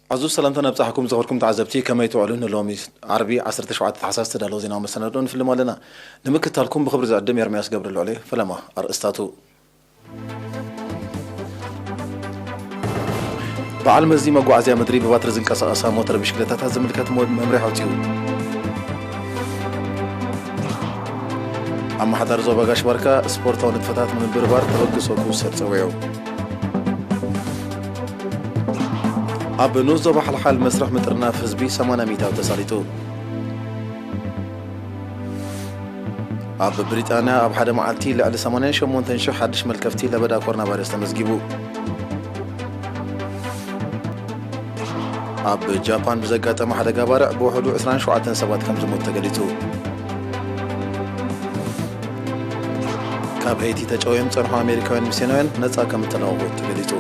ዕዙዝ ሰላምታ ነብጻሕኩም ዝኸበርኩም ተዓዘብቲ፣ ከመይ ትውዕሉ? ንሎሚ ዓርቢ ዓሰርተ ሸውዓተ ታሕሳስ ተዳለወ ዜናዊ መሰናድኦ ንፍልም ኣለና። ንምክትታልኩም ብኽብሪ ዝዕድም ኤርምያስ ገብረልዑል እየ። ፈለማ ኣርእስታቱ። በዓል መዚ መጓዓዝያ ምድሪ ብባትሪ ዝንቀሳቐሳ ሞተር ብሽክለታታት ዝምልከት ሞ-፣ መምርሒ ኣውጺኡ። ኣመሓዳሪ ዞባ ጋሽ ባርካ ስፖርታዊ ንጥፈታት ንምብርባር ተበግሶ ክውሰድ ጸዊዑ። ኣብ ንኡስ ዞባ ሓልሓል መስርሕ ምጥርናፍ ህዝቢ ሰማንያ ሚእታዊ ተሳሊጡ። ኣብ ብሪጣንያ ኣብ ሓደ መዓልቲ ልዕሊ ሰማንያን ሸሞንተን ሽሕ ሓድሽ መልከፍቲ ለበዳ ኮሮና ቫይረስ ተመዝጊቡ። ኣብ ጃፓን ብዘጋጠመ ሓደጋ ባርዕ ብውሕዱ ዕስራን ሸውዓተን ሰባት ከም ዝሞቱ ተገሊጹ። ካብ ሄይቲ ተጨውዮም ዝጸንሑ ኣሜሪካውያን ሚስዮናውያን ነጻ ከም እተለቐቑ ተገሊጹ።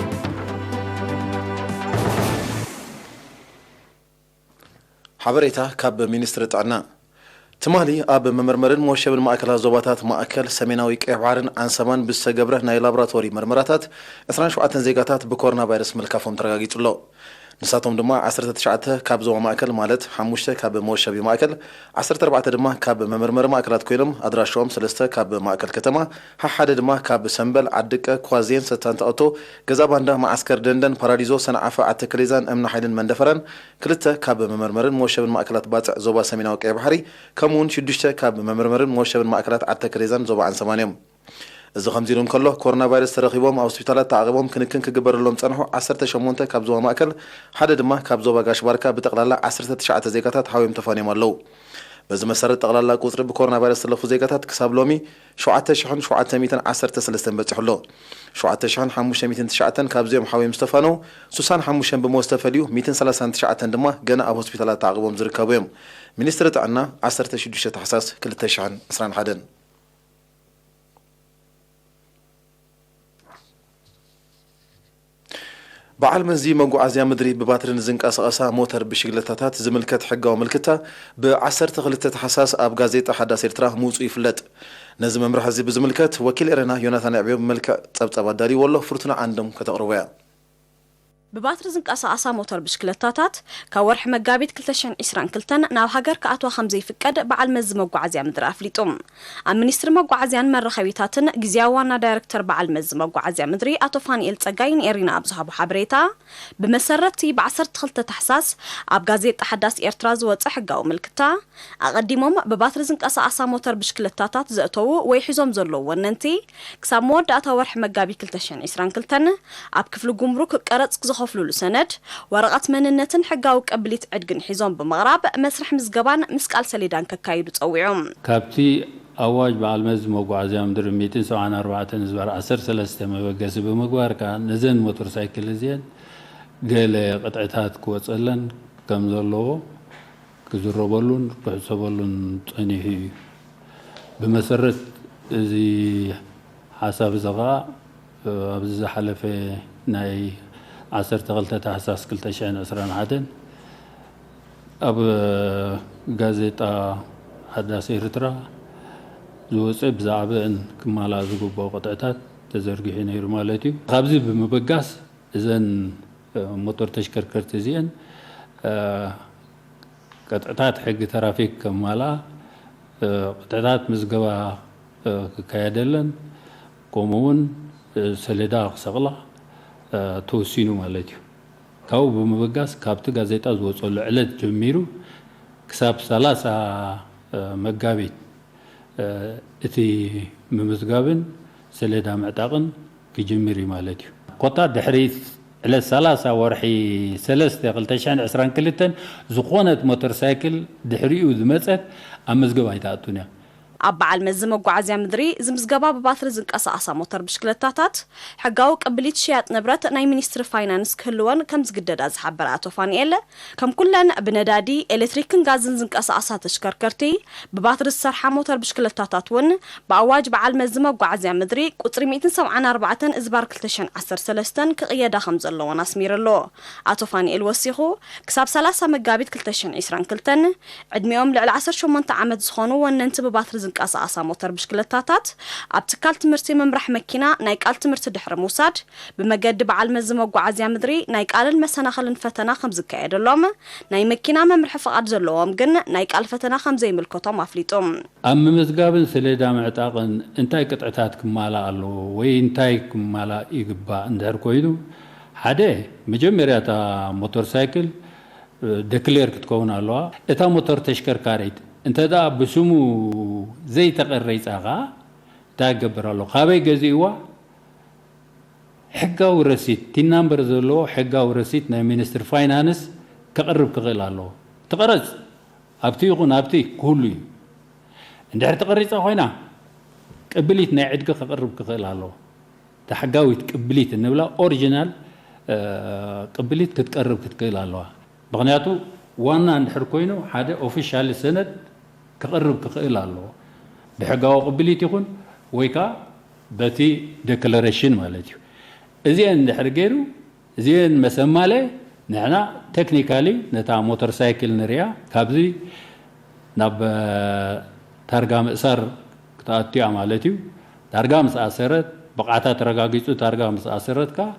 ሓበሬታ ካብ ሚኒስትሪ ጥዕና። ትማሊ ኣብ መመርመርን መወሸብን ማእከላት ዞባታት ማእከል፣ ሰሜናዊ ቀይሕ ባሕርን ዓንሰባን ብዝተገብረ ናይ ላቦራቶሪ መርመራታት ዕስራን ሸውዓተን ዜጋታት ብኮሮና ቫይረስ ምልካፎም ተረጋጊጹ ኣሎ። ንሳቶም ድማ ዓሰርተ ትሽዓተ ካብ ዞባ ማእከል፣ ማለት ሓሙሽተ ካብ መወሸቢ ማእከል፣ ዓሰርተ ኣርባዕተ ድማ ካብ መመርመሪ ማእከላት ኮይኖም፣ ኣድራሻኦም ሰለስተ ካብ ማእከል ከተማ፣ ሓሓደ ድማ ካብ ሰምበል፣ ዓድቀ፣ ኳዜን፣ ሰታንታ ኦቶ፣ ገዛ ባንዳ፣ መዓስከር ደንደን፣ ፓራዲዞ፣ ሰንዓፈ፣ ዓተከሌዛን እምኒ ሓይልን መንደፈራን፣ ክልተ ካብ መመርመርን መወሸብን ማእከላት ባጽዕ ዞባ ሰሜናዊ ቀይሕ ባሕሪ፣ ከምኡውን ሽዱሽተ ካብ መመርመርን መወሸብን ማእከላት ዓተከሌዛን ዞባ ዓንሰባን እዮም። እዚ ከምዚ ኢሉ እንከሎ፣ ኮሮና ቫይረስ ተረኺቦም ኣብ ሆስፒታላት ተዓቒቦም ክንክን ክግበረሎም ጸንሑ ዓሰርተ ሸሞንተ ካብ ዞባ ማእከል፣ ሓደ ድማ ካብ ዞባ ጋሽ ባርካ፣ ብጠቕላላ ዓሰርተ ትሽዓተ ዜጋታት ሓውዮም ተፋንዮም ኣለዉ። በዚ መሰረት፣ ጠቕላላ ቁጽሪ ብኮሮና ቫይረስ ዝተለፉ ዜጋታት ክሳብ ሎሚ ሸውዓተ ሽሕን ሸውዓተ ሚእትን ዓሰርተ ሰለስተን በጺሑ ኣሎ። ሸውዓተ ሽሕን ሓሙሽተ ሚእትን ትሽዓተን ካብዚኦም ሓውዮም ዝተፋነዉ፣ ስሳን ሓሙሽተን ብሞት ዝተፈልዩ፣ ሚእትን ሰላሳን ትሽዓተን ድማ ገና ኣብ ሆስፒታላት ተዓቒቦም ዝርከቡ እዮም። ሚኒስትሪ ጥዕና፣ ዓሰርተ ሽዱሽተ ታሕሳስ ክልተ ሽሕን ዕስራን ሓደን። በዓል መዚ መጓዓዝያ ምድሪ ብባትሪ ንዝንቀሳቐሳ ሞተር ብሽግለታታት ዝምልከት ሕጋዊ ምልክታ ብ ዓሰርተ ክልተ ታሕሳስ ኣብ ጋዜጣ ሓዳስ ኤርትራ ምውጹ ይፍለጥ። ነዚ መምርሒ እዚ ብዝምልከት ወኪል ኤረና ዮናታን ኣዕብዮ ብመልክዕ ጸብጻብ ኣዳልይዎ ኣሎ። ፍርቱና ዓንዶም ከተቕርቦ እያ። ብባትሪ ዝንቀሳቐሳ ሞተር ብሽክለታታት ካብ ወርሒ መጋቢት ክልተ ሽሕን ዕስራን ክልተን ናብ ሃገር ክኣትዋ ከም ዘይፍቀድ በዓል መዚ መጓዓዝያ ምድሪ ኣፍሊጡ። ኣብ ሚኒስትሪ መጓዓዝያን መራኸቢታትን ግዝያዊ ዋና ዳይረክተር በዓል መዚ መጓዓዝያ ምድሪ ኣቶ ፋንኤል ጸጋይ ንኤሪና ኣብ ዝሃቦ ሓበሬታ፣ ብመሰረት እቲ ብ ዓሰርተ ክልተ ታሕሳስ ኣብ ጋዜጣ ሓዳስ ኤርትራ ዝወጸ ሕጋዊ ምልክታ፣ ኣቐዲሞም ብባትሪ ዝንቀሳቐሳ ሞተር ብሽክለታታት ዘእተዉ ወይ ሒዞም ዘለዉ ወነንቲ፣ ክሳብ መወዳእታ ወርሒ መጋቢት ክልተ ሽሕን ዕስራን ክልተን ኣብ ክፍሊ ጉምሩክ ቀረጽ ዝኸፍሉሉ ሰነድ፣ ወረቐት መንነትን ሕጋዊ ቅብሊት ዕድግን ሒዞም ብምቕራብ መስርሕ ምዝገባን ምስቃል ሰሌዳን ከካይዱ ጸዊዑ። ካብቲ ኣዋጅ በዓል መዚ መጓዓዝያ ምድሪ ሚእትን ሰብዓን ኣርባዕተን ዝባር ዓሰርተ ሰለስተ መበገሲ ብምግባር ከኣ ነዘን ሞተር ሳይክል እዚአን ገለ ቅጥዕታት ክወጸለን ከም ዘለዎ ክዝረበሉን ክሕሰበሉን ጸኒሑ እዩ። ብመሰረት እዚ ሓሳብ እዚ ኸኣ፣ ኣብዚ ዝሓለፈ ናይ ዓሰርተ ክልተ ታሕሳስ ክልተ ሽሕን ዕስራን ሓደን ኣብ ጋዜጣ ሓዳስ ኤርትራ ዝወጸ ብዛዕባአን ክማላእ ዝግብኦ ቅጥዕታት ተዘርጊሑ ነይሩ ማለት እዩ። ካብዚ ብምብጋስ እዘን፣ እ፣ ሞተር ተሽከርከርቲ እዚአን፣ እ፣ ቅጥዕታት ሕጊ ትራፊክ ከማልኣ፣ እ፣ ቅጥዕታት ምዝገባ፣ እ፣ ክካየደለን፣ ከምኡ እውን፣ እ፣ ሰሌዳ ክሰቕላ፣ እ፣ ተወሲኑ ማለት እዩ። ካብኡ ብምብጋስ፣ ካብቲ ጋዜጣ ዝወጸሉ ዕለት ጀሚሩ ክሳብ ሰላሳ፣ እ፣ መጋቢት፣ እ፣ እቲ ምምዝጋብን ሰሌዳ ምዕጣቕን ክጅምር እዩ ማለት እዩ። ኮታ ድሕሪ ዕለት ሰላሳ ወርሒ ሰለስተ ክልተ ሽሕን ዕስራን ክልተን ዝኾነት ሞተር ሳይክል ድሕሪኡ ዝመጸት ኣብ መዝገብ ኣይትኣቱን እያ። ኣብ በዓል መዚ መጓዓዝያ ምድሪ ዝምዝገባ ብባትሪ ዝንቀሳቐሳ ሞተር ብሽክለታታት ሕጋዊ ቅብሊት ሽያጥ ንብረት ናይ ሚኒስትሪ ፋይናንስ ክህልወን ከም ዝግደዳ ዝሓበረ ኣቶ ፋንኤል፣ ከም ኩለን ብነዳዲ፣ ኤሌክትሪክን ጋዝን ዝንቀሳቐሳ ተሽከርከርቲ፣ ብባትሪ ዝሰርሓ ሞተር ብሽክለታታት እውን ብኣዋጅ በዓል መዚ መጓዓዝያ ምድሪ ቁጽሪ ሚእትን ሰብዓን ኣርባዕተን እዝባር ክልተ ሽሕን ዓሰርተ ሰለስተን ክቕየዳ ከም ዘለወን ኣስሚሩ ኣሎ። ኣቶ ፋንኤል ወሲኹ፣ ክሳብ ሰላሳ መጋቢት ክልተ ሽሕን ዕስራን ክልተን ዕድሚኦም ልዕሊ ዓሰርተ ሸሞንተ ዓመት ዝኾኑ ወነንቲ ብባትሪ ዝንቀሳቐሳ ሞተር ብሽክለታታት ኣብ ትካል ትምህርቲ ምምራሕ መኪና ናይ ቃል ትምህርቲ ድሕሪ ምውሳድ፣ ብመገዲ በዓል መዚ መጓዓዝያ ምድሪ ናይ ቃልን መሰናኽልን ፈተና ከም ዝካየደሎም፣ ናይ መኪና መምርሒ ፍቓድ ዘለዎም ግን ናይ ቃል ፈተና ከም ዘይምልከቶም ኣፍሊጡ። ኣብ ምምዝጋብን ሰሌዳ ምዕጣቕን እንታይ ቅጥዕታት ክማላእ ኣለዎ ወይ እንታይ ክማላእ ይግባእ እንድሕር ኮይኑ፣ ሓደ፣ መጀመርያ እታ ሞተር ሳይክል፣ እ፣ ደክሌር ክትከውን ኣለዋ። እታ ሞተር ተሽከርካሪት እንተ ደኣ ብስሙ ዘይተቐሪጻ ኸኣ እንታይ ክገብር ኣለዎ? ካበይ ገዚእዋ? ሕጋዊ ረሲት፣ ቲን ናምበር ዘለዎ ሕጋዊ ረሲት ናይ ሚኒስትሪ ፋይናንስ ከቕርብ ክኽእል ኣለዎ። ትቐረጽ፣ ኣብቲ ይኹን ኣብቲ ክህሉ እዩ። እንድሕር ተቐሪጻ ኮይና፣ ቅብሊት ናይ ዕድጊ ከቕርብ ክኽእል ኣለዎ። እታ ሕጋዊት ቅብሊት እንብላ ኦሪጂናል፣ እ፣ ቅብሊት ክትቀርብ ክትክእል ኣለዋ። ምኽንያቱ ዋና እንድሕር ኮይኑ ሓደ ኦፊሻል ሰነድ ክቕርብ ክኽእል ኣለዎ። ብሕጋዊ ቅብሊት ይኹን ወይ ከኣ በቲ ዴክለሬሽን ማለት እዩ። እዚአን እንድሕር ገይሩ፣ እዚአን መሰማለ ንሕና ቴክኒካሊ ነታ ሞተር ሳይክል ንሪኣ፣ ካብዚ ናብ፣ እ፣ ታርጋ ምእሳር ክትኣቱ እያ ማለት እዩ። ታርጋ ምስ ኣሰረት፣ ብቕዓታ ተረጋጊጹ ታርጋ ምስ ኣሰረት ከኣ፣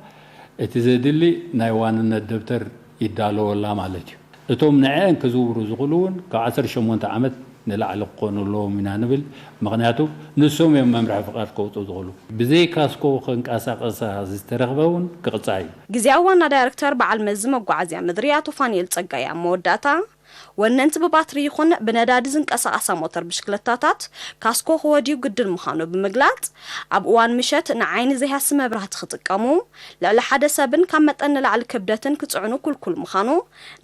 እቲ ዘድሊ ናይ ዋንነት ደብተር ይዳለወላ ማለት እዩ። እቶም ንዕአን ክዝውሩ ዝኽእሉ እውን ካብ ዓሰርተ ሸሞንተ ዓመት ንላዕሊ ክኾኑ ኣለዎም ኢና ንብል። ምኽንያቱ ንሶም እዮም መምርሒ ፍቓድ ከውፅኡ ዝኽእሉ። ብዘይ ካስኮ ከንቀሳቐሳ ዝተረኽበ እውን ክቕጻዕ እዩ። ግዜያዊ ዋና ዳይሬክተር በዓል መዚ መጓዓዝያ ምድሪ ኣቶ ፋንኤል ጸጋይ ኣብ መወዳእታ፣ ወነንቲ ብባትሪ ይኹን ብነዳዲ ዝንቀሳቐሳ ሞተር ብሽክለታታት ካስኮ ክወድዩ ግድን ምዃኑ ብምግላጽ፣ ኣብ እዋን ምሸት ንዓይኒ ዘይሃሲ መብራህቲ ክጥቀሙ፣ ልዕሊ ሓደ ሰብን ካብ መጠን ንላዕሊ ክብደትን ክጽዕኑ ክልኩል ምዃኑ፣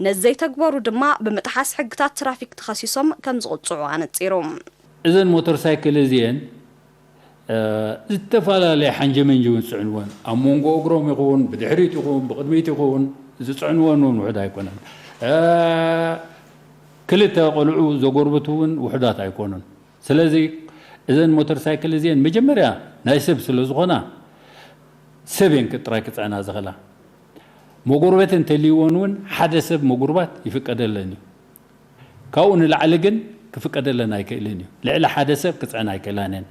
ነዚ ዘይተግበሩ ድማ ብምጥሓስ ሕግታት ትራፊክ ተኸሲሶም ከም ዝቕጽዑ ኣነጺሩ። እዘን ሞተር ሳይክል እዚአን፣ እ፣ ዝተፈላለየ ሓንጀመንጂ እውን ዝጽዕንወን፣ ኣብ መንጎ እግሮም ይኹን፣ ብድሕሪት ይኹን፣ ብቕድሚት ይኹን፣ ዝጽዕንወን እውን ውሑድ ኣይኮነን። እ፣ ክልተ ቆልዑ ዘጎርብቱ እውን ውሑዳት ኣይኮኑን። ስለዚ እዘን ሞተር ሳይክል እዚአን መጀመርያ ናይ ሰብ ስለ ዝኾና፣ ሰብ እየን ጥራይ ክጽዕና ዝኽእላ። መጎርበት እንተልይወን እውን ሓደ ሰብ መጉርባት ይፍቀደለን እዩ። ካብኡ ንላዕሊ ግን ክፍቀደለን ኣይክእልን እዩ። ልዕሊ ሓደ ሰብ ክጽዕና ኣይክእላን እየን።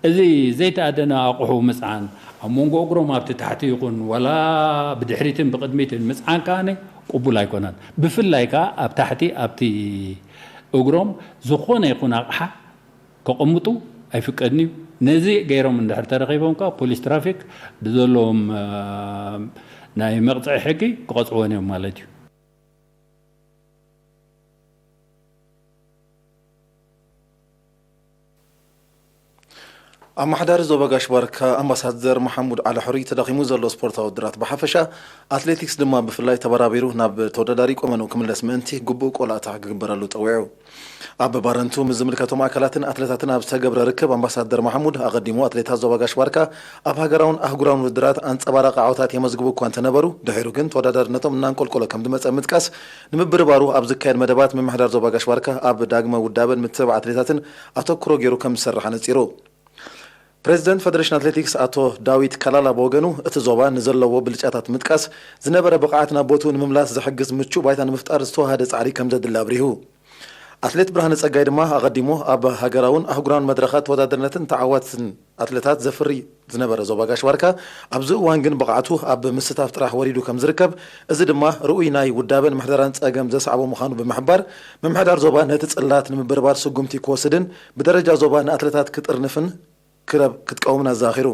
እዚ ዘይተኣደነ ኣቑሑ ምጽዓን፣ ኣብ መንጎ እግሮም ኣብቲ ታሕቲ ይኹን ዋላ ብድሕሪትን ብቕድሚትን ምጽዓን ከኣ ቅቡል ኣይኮነን። ብፍላይ ከኣ ኣብ ታሕቲ ኣብቲ እግሮም ዝኾነ ይኹን ኣቕሓ ከቐምጡ ኣይፍቀድን እዩ። ነዚ ገይሮም እንድሕር ተረኺቦም ከኣ ፖሊስ ትራፊክ ብዘለዎም፣ እ፣ ናይ መቕጽዒ ሕጊ ክቐጽዕወን እዮም ማለት እዩ። ኣመሓዳሪ ዞባ ጋሽ ባርካ ኣምባሳደር መሓሙድ ዓሊ ሕሩይ ተዳኺሙ ዘሎ ስፖርታዊ ውድድራት ብሓፈሻ ኣትሌቲክስ ድማ ብፍላይ ተበራቢሩ ናብ ተወዳዳሪ ቁመንኡ ክምለስ ምእንቲ ግቡእ ቆላእታ ክግበረሉ ጸዊዑ። ኣብ ባረንቱ ምስ ዝምልከቶም ኣካላትን ኣትሌታትን ኣብ ዝተገብረ ርክብ ኣምባሳደር መሓሙድ ኣቐዲሙ ኣትሌታት ዞባ ጋሽ ባርካ ኣብ ሃገራውን ኣህጉራውን ውድድራት ኣንጸባራቒ ዓወታት የመዝግቡ እኳ እንተነበሩ ድሒሩ ግን ተወዳዳርነቶም እናንቆልቆሎ ከም ዝመጸ ምጥቃስ ንምብርባሩ ኣብ ዝካየድ መደባት ምምሕዳር ዞባ ጋሽ ባርካ ኣብ ዳግመ ውዳበን ምትብባዕ ኣትሌታትን ኣተኩሮ ገይሩ ከም ዝሰርሕ ኣነጺሩ። ፕሬዚደንት ፈደሬሽን ኣትሌቲክስ ኣቶ ዳዊት ካላላ ብወገኑ እቲ ዞባ ንዘለዎ ብልጫታት ምጥቃስ ዝነበረ ብቕዓት ናብ ቦትኡ ንምምላስ ዝሕግዝ ምቹእ ባይታ ንምፍጣር ዝተዋሃደ ጻዕሪ ከም ዘድሊ ኣብሪሁ። ኣትሌት ብርሃነ ጸጋይ ድማ ኣቐዲሙ ኣብ ሃገራውን ኣህጉራውን መድረኻት ተወዳደርነትን ተዓዋትን ኣትሌታት ዘፍሪ ዝነበረ ዞባ ጋሽ ባርካ ኣብዚ እዋን ግን ብቕዓቱ ኣብ ምስታፍ ጥራሕ ወሪዱ ከም ዝርከብ፣ እዚ ድማ ርኡይ ናይ ውዳበን ምሕደራን ጸገም ዘስዓቦ ምዃኑ ብምሕባር፣ ምምሕዳር ዞባ ነቲ ጽላት ንምብርባር ስጉምቲ ክወስድን ብደረጃ ዞባ ንኣትሌታት ክጥርንፍን ክለብ ክትቀውምን ኣዘኻኺሩ።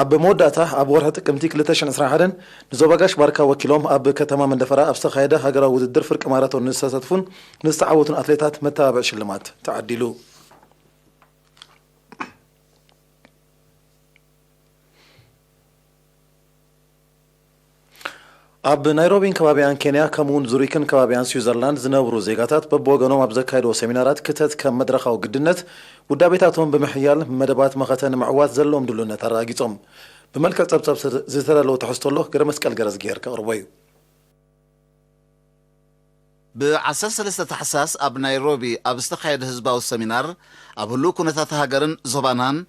ኣብ መወዳእታ ኣብ ወርሒ ጥቅምቲ ክልተ ሽሕን ዕስራን ሓደን ንዞባ ጋሽ ባርካ ወኪሎም ኣብ ከተማ መንደፈራ ኣብ ዝተኻየደ ሃገራዊ ውድድር ፍርቂ ማራቶን ንዝተሳተፉን ንዝተዓወቱን ኣትሌታት መተባብዒ ሽልማት ተዓዲሉ። ኣብ ናይሮቢን ከባቢኣን ኬንያ፣ ከምኡውን ዙሪክን ከባቢኣን ስዊዘርላንድ ዝነብሩ ዜጋታት በብወገኖም ኣብ ዘካየድዎ ሰሚናራት ክተት ከም መድረኻዊ ግድነት፣ ውዳቤታቶም ብምሕያል መደባት መኸተ ንምዕዋት ዘለዎም ድልውነት ኣረጋጊጾም። ብመልክዕ ጸብጻብ ዝተዳለወ ትሕዝቶ ኣሎ፣ ገረመስቀል ገረዝጊሄር ከቕርቦ እዩ። ብ ዓሰርተ ሰለስተ ታሕሳስ ኣብ ናይሮቢ ኣብ ዝተኻየደ ህዝባዊ ሰሚናር፣ ኣብ ህሉው ኩነታት ሃገርን ዞባናን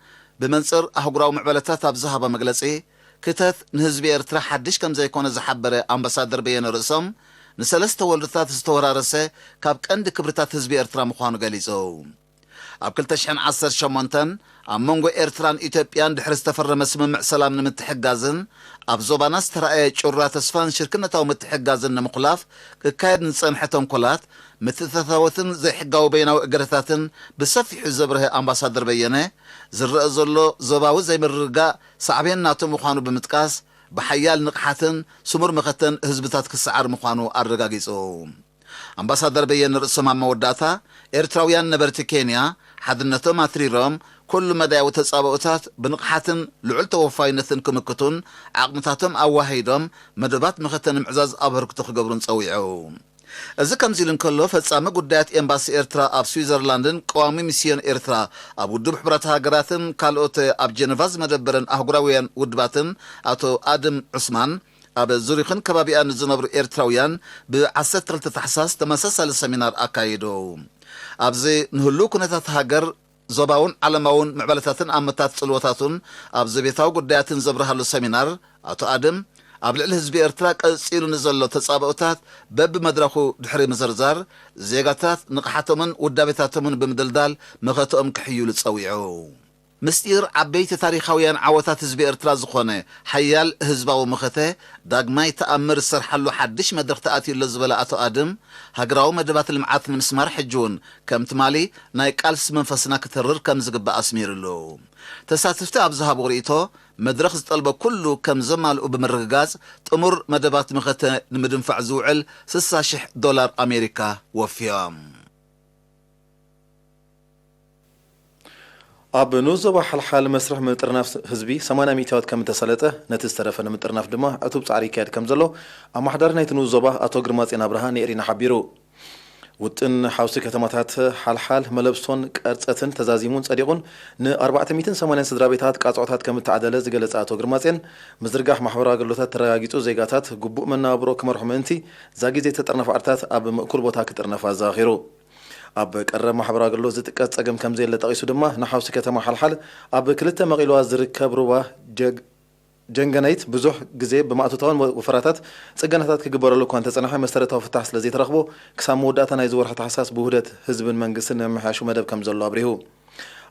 ብመንጽር ኣህጉራዊ ምዕበለታት ኣብ ዝሃቦ መግለጺ፣ ክተት ንህዝቢ ኤርትራ ሓድሽ ከም ዘይኮነ ዝሓበረ ኣምባሳደር በየነ ርእሶም፣ ንሰለስተ ወለዶታት ዝተወራረሰ ካብ ቀንዲ ክብርታት ህዝቢ ኤርትራ ምዃኑ ገሊጹ። ኣብ ክልተ ሽሕን ዓሰርተ ሸሞንተን ኣብ መንጎ ኤርትራን ኢትዮጵያን ድሕሪ ዝተፈረመ ስምምዕ ሰላም ንምትሕጋዝን ኣብ ዞባና ዝተራእየ ጩራ ተስፋን ሽርክነታዊ ምትሕጋዝን ንምኹላፍ ክካየድ ንዝጸንሐ ተንኮላት፣ ምትእትታዎትን ዘይሕጋዊ በይናዊ እገዳታትን ብሰፊሑ ዘብርሀ ኣምባሳደር በየነ፣ ዝረአ ዘሎ ዞባዊ ዘይምርግጋእ ሳዕቤን ናቱ ምዃኑ ብምጥቃስ፣ ብሓያል ንቕሓትን ስሙር መኸተን ህዝብታት ክሰዓር ምዃኑ ኣረጋጊጹ። ኣምባሳደር በየነ ርእሶም ኣብ መወዳእታ፣ ኤርትራውያን ነበርቲ ኬንያ ሓድነቶም ኣትሪሮም፣ ኩሉ መዳያዊ ተጻብኦታት ብንቕሓትን ልዑል ተወፋይነትን ክምክቱን፣ ዓቕምታቶም ኣዋሃሂዶም መደባት መኸተ ንምዕዛዝ ኣበርክቶ ክገብሩን ጸዊዑ። እዚ ከምዚ ኢሉ እንከሎ፣ ፈጻሚ ጉዳያት ኤምባሲ ኤርትራ ኣብ ስዊዘርላንድን ቀዋሚ ሚስዮን ኤርትራ ኣብ ውድብ ሕቡራት ሃገራትን ካልኦት ኣብ ጀነቫ ዝመደበረን ኣህጉራውያን ውድባትን ኣቶ ኣድም ዑስማን፣ ኣብ ዙሪኽን ከባቢኣን ንዝነብሩ ኤርትራውያን ብ ዓሰርተ ክልተ ታሕሳስ ተመሳሳሊ ሰሚናር ኣካይዱ። ኣብዚ ንህሉው ኩነታት ሃገር፣ ዞባውን ዓለማውን ምዕባለታትን ኣመታት ጽልዎታቱን ኣብ ዘቤታዊ ጉዳያትን ዘብርሃሉ ሰሚናር፣ ኣቶ ኣድም ኣብ ልዕሊ ህዝቢ ኤርትራ ቀጺሉ ንዘሎ ተጻብኦታት በብመድረኹ ድሕሪ ምዝርዛር፣ ዜጋታት ንቕሓቶምን ውዳቤታቶምን ብምድልዳል መኸተኦም ክሕይሉ ጸዊዑ። ምስጢር ዓበይቲ ታሪኻውያን ዓወታት ህዝቢ ኤርትራ ዝኾነ ሓያል ህዝባዊ መኸተ ዳግማይ ተኣምር ዝሰርሓሉ ሓድሽ መድረኽ ተኣትዩ ኣሎ ዝበለ ኣቶ ኣድም፣ ሃገራዊ መደባት ልምዓት ንምስማር ሕጂ እውን ከም ትማሊ ናይ ቃልሲ መንፈስና ክተርር ከም ዝግባእ ኣስሚሩሉ። ተሳተፍቲ ኣብ ዝሃብዎ ርእይቶ፣ መድረኽ ዝጠልቦ ኩሉ ከም ዘማልኡ ብምርግጋጽ፣ ጥሙር መደባት መኸተ ንምድንፋዕ ዝውዕል ስሳ ሽሕ ዶላር ኣሜሪካ ወፍዮም። ኣብ ንኡስ ዞባ ሓልሓል መስርሕ ምጥርናፍ ህዝቢ ሰማንያ ሚእታዊት ከም እተሳለጠ፣ ነቲ ዝተረፈ ንምጥርናፍ ድማ ዕቱብ ጻዕሪ ይካየድ ከም ዘሎ ኣመሓዳሪ ናይቲ ንኡስ ዞባ ኣቶ ግርማጽዮን ኣብርሃ ንኤሪና ሓቢሩ። ውጥን ሓውሲ ከተማታት ሓልሓል፣ መለብሶን ቀርጸትን ተዛዚሙን ጸዲቑን፣ ን ኣርባዕተ ሚእትን ሰማንያን ስድራ ቤታት ቃጽዖታት ከም እተዓደለ ዝገለጸ ኣቶ ግርማጽዮን፣ ምዝርጋሕ ማሕበራዊ ኣገልግሎታት ተረጋጊጹ፣ ዜጋታት ግቡእ መነባብሮ ክመርሑ ምእንቲ፣ ዛጊት ዘይተጠርነፋ ዓድታት ኣብ ምእኩል ቦታ ክጥርነፋ ኣዘኻኺሩ። ኣብ ቀረብ ማሕበራዊ ኣገልግሎት ዝጥቀስ ጸገም ከም ዘየለ ጠቒሱ ድማ፣ ንሓውሲ ከተማ ሓልሓል ኣብ ክልተ መቒልዋ ዝርከብ ሩባ ጀግ-፣ ጀንገነይት ብዙሕ ግዜ ብማእቶታውን ወፈራታት ጽገናታት ክግበረሉ እኳ እንተጸንሐ፣ መሰረታዊ ፍታሕ ስለ ዘይተረኽቦ፣ ክሳብ መወዳእታ ናይዚ ወርሒ ታሕሳስ ብውህደት ህዝብን መንግስትን ንምምሕያሹ መደብ ከም ዘሎ ኣብሪሁ።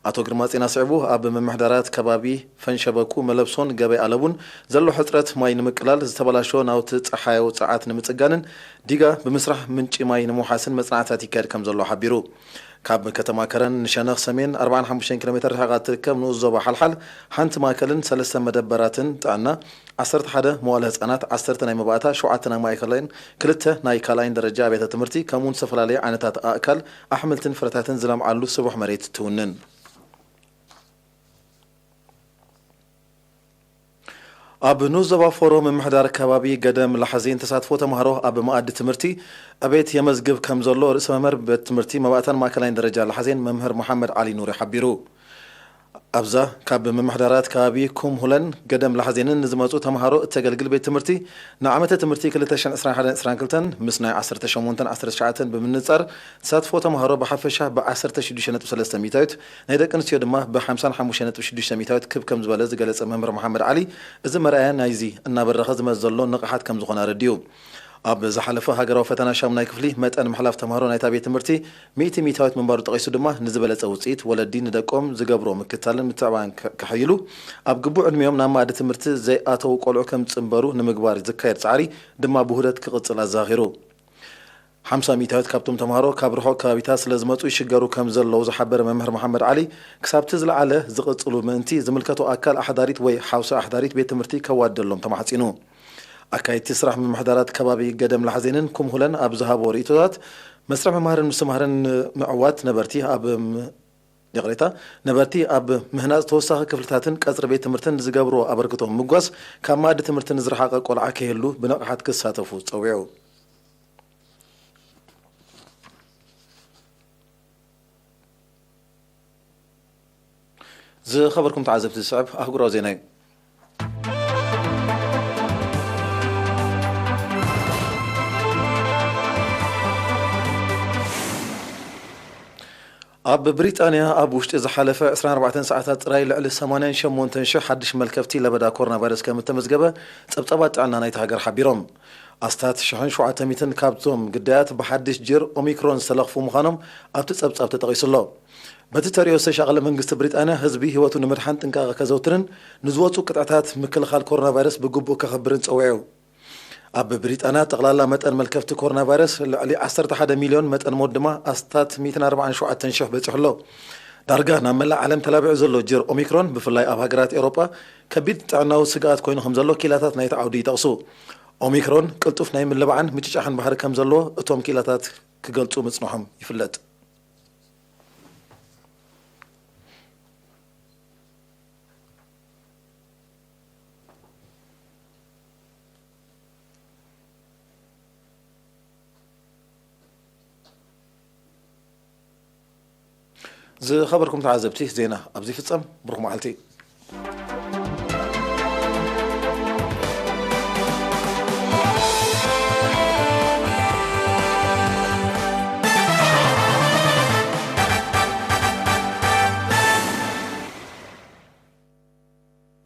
ኣቶ ግርማጽዮን ኣስዒቡ፣ ኣብ ምምሕዳራት ከባቢ ፈንሸበኩ፣ መለብሶን ገበይ ኣለቡን ዘሎ ሕጽረት ማይ ንምቅላል፣ ዝተበላሸወ ናውቲ ጸሓያዊ ጸዓት ንምጽጋንን ዲጋ ብምስራሕ ምንጪ ማይ ንምውሓስን መጽናዕትታት ይካየድ ከም ዘሎ ሓቢሩ። ካብ ከተማ ከረን ንሸነኽ ሰሜን ኣርባዓን ሓሙሽተን ኪሎ ሜተር ርሒቓ እትርከብ ንኡስ ዞባ ሓልሓል፣ ሓንቲ ማእከልን ሰለስተ መደበራትን ጥዕና፣ ዓሰርተ ሓደ መዋለ ህጻናት፣ ዓሰርተ ናይ መባእታ፣ ሸውዓተ ናይ ማእከላይን ክልተ ናይ ካልኣይን ደረጃ ኣብያተ ትምህርቲ፣ ከምኡውን ዝተፈላለዩ ዓይነታት ኣእካል፣ ኣሕምልትን ፍረታትን ዝለምዓሉ ስቡሕ መሬት ትውንን። ኣብ ንኡስ ዞባ ፎሮ ምምሕዳር ከባቢ ገደም ላሕዜን፣ ተሳትፎ ተምሃሮ ኣብ መኣዲ ትምህርቲ ዕቤት የመዝግብ ከም ዘሎ ርእሰ መምህር ቤት ትምህርቲ መባእታን ማእከላይን ደረጃ ላሕዜን መምህር መሓመድ ዓሊ ኑሪ ሓቢሩ። ኣብዛ ካብ ምምሕዳራት ከባቢ ኩም ሁለን ገደም ላሕዜንን ንዝመጹ ተምሃሮ እተገልግል ቤት ትምህርቲ፣ ንዓመተ ትምህርቲ ክልተ ሽሕን ዕስራን ሓደን ዕስራን ክልተን ምስ ናይ ዓሰርተ ሸሞንተን ዓሰርተ ትሽዓተን ብምንጻር፣ ተሳትፎ ተምሃሮ ብሓፈሻ ብ ዓሰርተ ሽዱሽተ ነጥቢ ሰለስተ ሚእታዊት፣ ናይ ደቂ ኣንስትዮ ድማ ብ ሓምሳን ሓሙሽተን ነጥቢ ሽዱሽተ ሚእታዊት ክብ ከም ዝበለ ዝገለጸ መምህር መሓመድ ዓሊ፣ እዚ መርኣያ ናይዚ እናበረኸ ዝመጽእ ዘሎ ንቕሓት ከም ዝኾነ ኣረዲኡ። ኣብ ዝሓለፈ ሃገራዊ ፈተና ሻሙናይ ክፍሊ፣ መጠን ምሕላፍ ተምሃሮ ናይታ ቤት ትምህርቲ ሚእቲ ሚእታዊት ምንባሩ ጠቒሱ ድማ፣ ንዝበለጸ ውጽኢት፣ ወለዲ ንደቆም ዝገብርዎ ምክትታልን ምትዕባን ከ-፣ ከሐይሉ፣ ኣብ ግቡእ ዕድሚኦም ናብ መኣዲ ትምህርቲ ዘይኣተዉ ቆልዑ ከም ዝጽንበሩ ንምግባር ዝካየድ ጻዕሪ ድማ ብውህደት ክቕጽል ኣዘኻኺሩ። ሓምሳ ሚእታዊት ካብቶም ተምሃሮ ካብ ርሑቕ ከባቢታት ስለ ዝመጹ ይሽገሩ ከም ዘለዉ ዝሓበረ መምህር መሓመድ ዓሊ፣ ክሳብቲ ዝለዓለ ዝቕጽሉ ምእንቲ፣ ዝምልከቶ ኣካል ኣሕዳሪት ወይ ሓውሲ ኣሕዳሪት ቤት ትምህርቲ ከዋድደሎም ተማሕጺኑ። ኣካየድቲ ስራሕ ምምሕዳራት ከባቢ ገደም ላሕዜንን ኩምሁለን ኣብ ዝሃብዎ ርእይቶታት፣ መስርሕ ምምሃርን ምስትምሃርን ንምዕዋት ነበርቲ ኣብ ም-፣ ይቕሬታ፣ ነበርቲ ኣብ ምህናጽ ተወሳኺ ክፍልታትን ቀጽሪ ቤት ትምህርትን ዝገብርዎ ኣበርክቶ ምጓስ ካብ መኣዲ ትምህርቲ ንዝረሓቐ ቆልዓ ከይህሉ ብንቕሓት ክሳተፉ ጸዊዑ። ዝኸበርኩም ተዓዘብቲ፣ ዝስዕብ ኣህጉራዊ ዜና እዩ። ኣብ ብሪጣንያ ኣብ ውሽጢ ዝሓለፈ ዕስራን ኣርባዕተን ሰዓታት ጥራይ ልዕሊ ሰማንያን ሸሞንተን ሽሕ ሓድሽ መልከፍቲ ለበዳ ኮሮና ቫይረስ ከም እተመዝገበ ጸብጻባት ጥዕና ናይቲ ሃገር ሓቢሮም። ኣስታት ሽሕን ሸውዓተ ሚእትን ካብቶም ግዳያት ብሓድሽ ጅር ኦሚክሮን ዝተለኽፉ ምዃኖም ኣብቲ ጸብጻብ ተጠቒሱ ኣሎ። በቲ ተርእዮ ዝተሻቐለ መንግስቲ ብሪጣንያ ህዝቢ ህይወቱ ንምድሓን ጥንቃቐ ከዘውትርን ንዝወጹ ቅጥዕታት ምክልኻል ኮሮና ቫይረስ ብግቡእ ከኽብርን ጸዊዑ። ኣብ ብሪጣንያ ጠቕላላ መጠን መልከፍቲ ኮሮና ቫይረስ ልዕሊ ዓሰርተ ሓደ ሚልዮን፣ መጠን ሞት ድማ ኣስታት ሚእትን ኣርባዓን ሸውዓተን ሽሕ በጺሑ ኣሎ። ዳርጋ ናብ መላእ ዓለም ተላቢዑ ዘሎ ጅር ኦሚክሮን ብፍላይ ኣብ ሃገራት ኤውሮጳ ከቢድ ጥዕናዊ ስግኣት ኮይኑ ከም ዘሎ ኪላታት ናይቲ ዓውዲ ይጠቕሱ። ኦሚክሮን ቅልጡፍ ናይ ምልባዕን ምጭጫሕን ባህሪ ከም ዘለዎ እቶም ኪላታት ክገልጹ ምጽንሖም ይፍለጥ። ዝኸበርኩም ተዓዘብቲ፣ ዜና ኣብዚ ይፍጸም። ብሩኽ መዓልቲ።